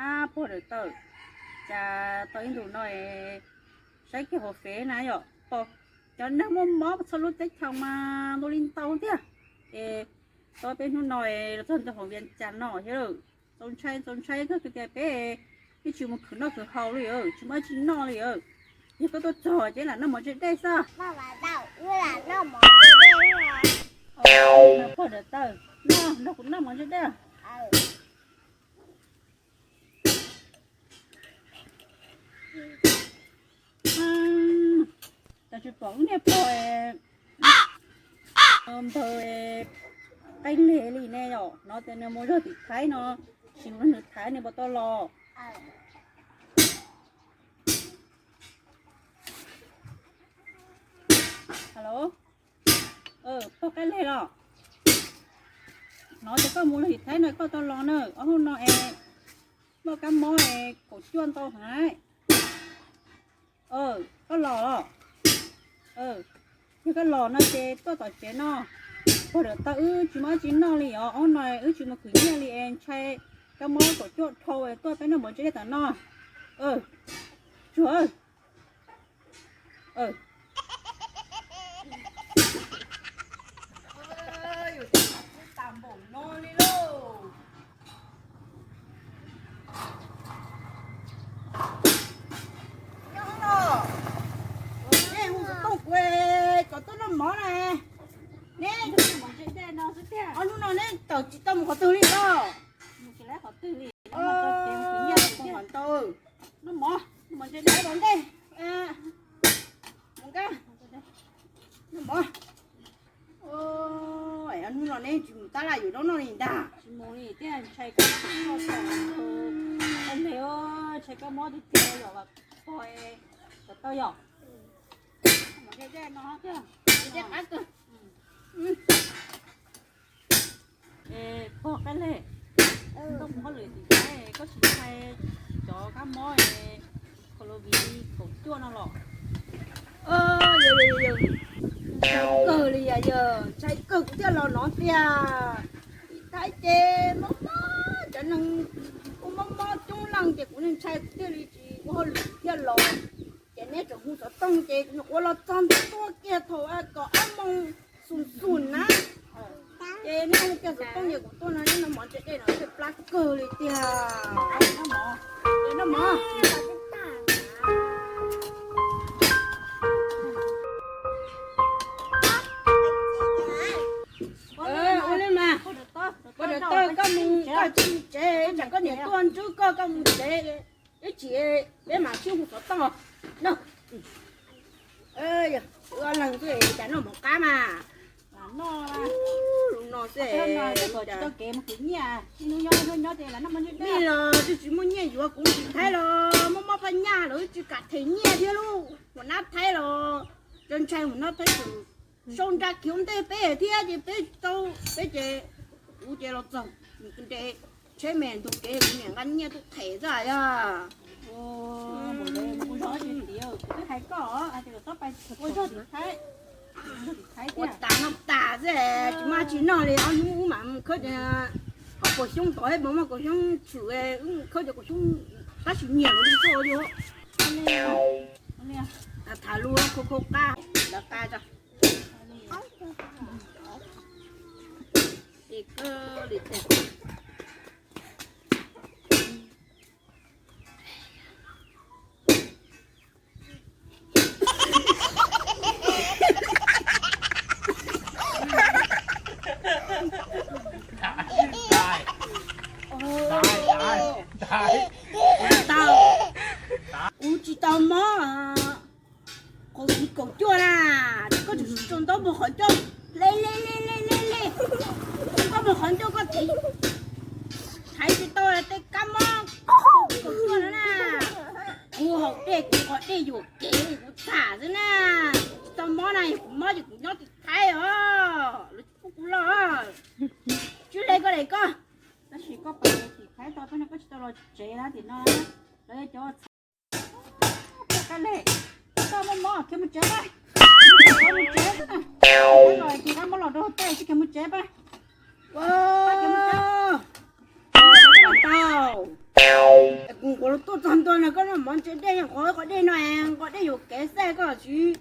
Ab, pog Dawm Tawm, cas tau ib ntus no es saib kiag hauv Fev na yom, pom cov neeg muaj mob txhua lub teb chaws mas ntau li ntau tiag. Es tau peb hnub no los txog ntawm hauv Vias Cas no thiab, txaus ntshai txaus ntshai kawg tias peb yeej tsis mus khwv noj khwv haus li, tsis muaj dab tsi noj li. Yog koj tuaj txog ces lam noj mov ntse dej xwb. Pog Dawm Tawm, nrog kuv noj mov ntse dej. Cas tsis pom wb niag pog npawg Qaij Leg li ne yom, hnov tias nws mus zog tim Thaib no, sim mus nrog nws tham nws puas tau los. Pog Qaij Leg los? Hnov tias koj mus zog tim Thaib no koj tau los na, ob hnub no es muaj kab mob es kaum cuaj ntau heev. Koj los los? Yog koj los no ces tuaj tom tsev no. Pog Dawm Tawm, wb tsis muaj dab tsi noj li os, ob hnub no wb tsis mus khwv nyiaj li es ntshai kab mob kaum cuaj dhau es tuaj peb noj mov ntse dej tom no. Tsuag. Yus twb tas npaum no li lauj. Nyob no, nej hu xov tooj kuv kom tuaj noj mov na. Neb, ob hnub no neb tawm tsis tau mus qhov twg li los? Ntau, noj mov, noj mov ntse dej, mus nkaj, noj mov. Hnub no neb tsis mus tab laj yuav zaub noj li ntag. Tsis mus li tiag, ntshai koj ntshai koj mob tiag tiag yom, pog, kom tau yom. Es pog Qaij Leg, koj mus hauj lwm tim Thaib koj tsis ntshai cov kab mob COVID kaum cuaj no los? Ntshai kawg li yom, ntshai kawg kuv thiaj los no tiag. Tim Thaib ces mob mob, cov neeg kuj mob mob coob leej ces kuv ntshai kuv thiaj li tsis ua hauj lwm thiaj los. Ces neb tseem hu xov tooj ces nws ua los txog ntua kiag thaum kaum ob moos xus xus na. Ces neb hu kiag xov tooj ces kuv tuaj no, neb noj mov ntse dej no thiaj plab kawg li tiag. Noj mov, noj mov. Ua li mas, ua li tau koj mus, koj tsis mus tsev, tsam koj niam tuaj ntsib koj, koj mus tsev. Ib chim peb mam sib hu xov tooj no. Ob leeg xwb cas noj mov qab mas. Lub no xwb, nej los twb tsis muaj nyiaj yuav, kuv mus tim Thaib los mob mob phaj nyaj los twb tsis kam them nyiaj thiab, lub mus nab Thaib los tso ntshai mus nab Thaib tus sau nra khiv ua ntej peb thiab ces peb tsis tau, peb ces kuv ces los txog nres tsheb me ntug kev kuv niam nqa nyiaj tuaj them xwb yog. Ua zog tim Thaib, ua tas noj tas xwb tsis muaj tsis noj li, ob hnub wb mam mus khawb, ho kaum xyoob tod, muaj kaum xyoob tshwm, wb mus khawb cov kaum xyoob tab sis nyiam li tuaj li. Tham lus khau khau qab, lawv qab tso. Tau, kuv tsis tau mob COVID kaum cuaj na, koj tseem tso ntaub mus qhov ncauj, le le le le le le, koj mus qhov ncauj koj thaiv, thaiv tsis tau tej kab mob COVID kaum cuaj no na. Kuv haus dej, kuv qhov dej yuam kev kuv tham xwb na. Tsis tau mob na, yog kuv mob ces kuv nyob tim Thaib os, lawv tsis pub kuv los. Tsis le koj le koj. Tab sis koj pais tim Thaib tau peb no koj tsis tau los tsev na, tim no lawv cov txhaum. Koj le, koj muaj mob khiav mus tsev pab. Koj los ces koj muab los rau tej tsis khiav mus tsev pab. Ua, tau. Kuv nquas los tuaj txog ntua no koj noj mov ntse dej, nqos qhov dej no, nqos dej yuam kev xwb koj siv,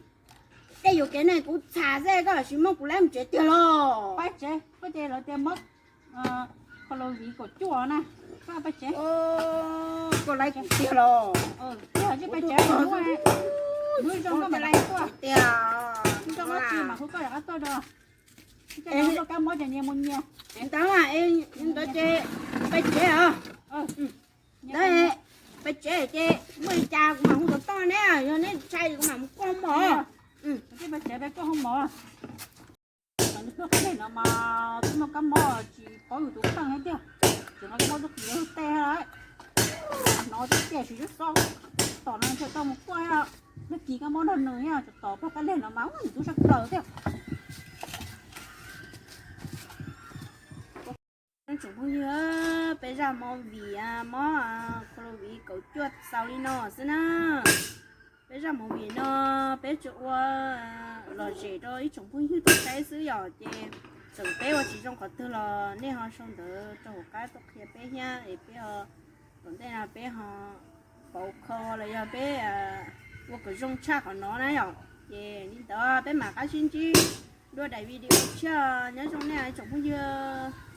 dej yuam kev no kuv txham xwb koj siv muab kuv laib mus tsev tiag los. Pab tsev, koj ces lawv tias muab kho los viv kaum cuaj na, koj pab tsev. Koj laib kuv tiag los. Pab tsev, hnub zoo koj mam li tuaj tiag, hnub zoo koj tsis mam hu koj rov qab tuaj rau. Kab mob ces nyias mus nyias. Ntawd, ntawd ces pab tsev os. Ntawd pab tsev ces muaj li cas kuv mam hu tom toj neb, yog neb ntshai kuv mam mus kuaj mov. Pab tsev, pab kuaj mov. Tuaj qab deg no mas twb muaj kab mob tsis paub yus tus kheej thiab tiag, tseem muaj kab mob tub qis lawv tej lawm. Hnov tiag tiag tsis txhob xav, tom no ntshe tau mus kuaj, tag kis kab mob nrog nws thiab, tseem tom puag qab deg no mas ua nws tub sab plaws thiab. Tsoom phooj ywg, peb zaj movie mob kho los viv kaum cuaj xaus li no xwb na. Peb zaj movie no peb tsuas ua lom zem rau ib tsoom phooj ywg tau saib xwb yom, ces txawm peb ua tsis zoo qhov twg los nej ho sau ntawv rau hauv qab tuaj qhia peb thiab es peb ho, tom ntej no peb ho pauv kho los yog peb ua kom zoo tshaj qhov no na yom. Ces li ntawd peb mam qab sib ntsib dua daim video tshiab, nyob zoo nej tsoom phooj ywg.